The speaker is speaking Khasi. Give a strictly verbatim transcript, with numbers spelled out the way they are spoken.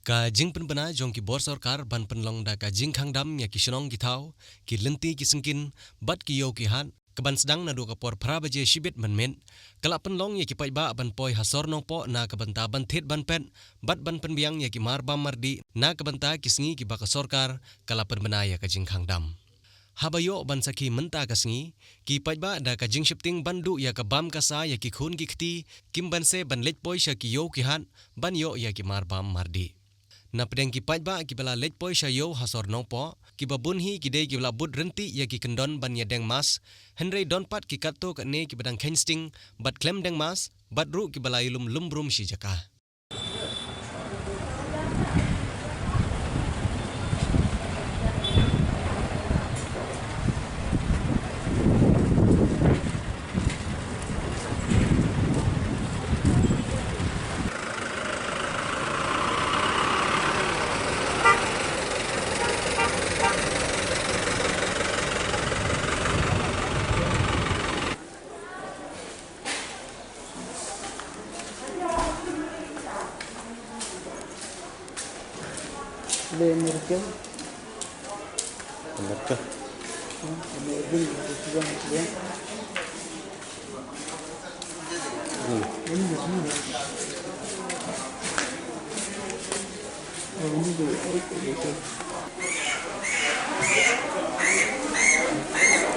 Ka jingpynbna jong ki bor sorkar ban pynlong da ka jingkhang dam ïa ki shnong ki thaw, ki lynti ki syngkien, bad ki ïew ki hat, ka ban sdang naduh ka por phra baje shibit mynmiet, ka la pynlong ïa ki paidbah ban poi ha sor Nongpoh na ka bynta ban thied ban pet, bad ban pynbiang ïa ki mar bam mar dih, na ka bynta ki sngi kiba ka sorkar ka la pynbna ïa ka jingkhang dam. Haba ïoh ban sakhi mynta ka sngi, ki paidbah da ka jingsheptieng ban duh ïa ka bam ka sa ïa ki khun ki kti, kim banse ban leit poi sha ki ïew ki hat, ban ïoh ïa ki mar bam mar dih. Na pdeng ki paidbah kiba la leit poi sha ïew ha sor Nongpoh, kiba bun hi ki dei kiba la bud rynti ïa ki kyndon ban ïadeng mask, hynrei don pat ki katto katne kiba dang kheiñ sting, bad khlem deng mask, bad ruh kiba la ïalum lum brum shi jaka. Le Amerika. Amerika. Hmm, Amerika, Amerika, Amerika. Hmm.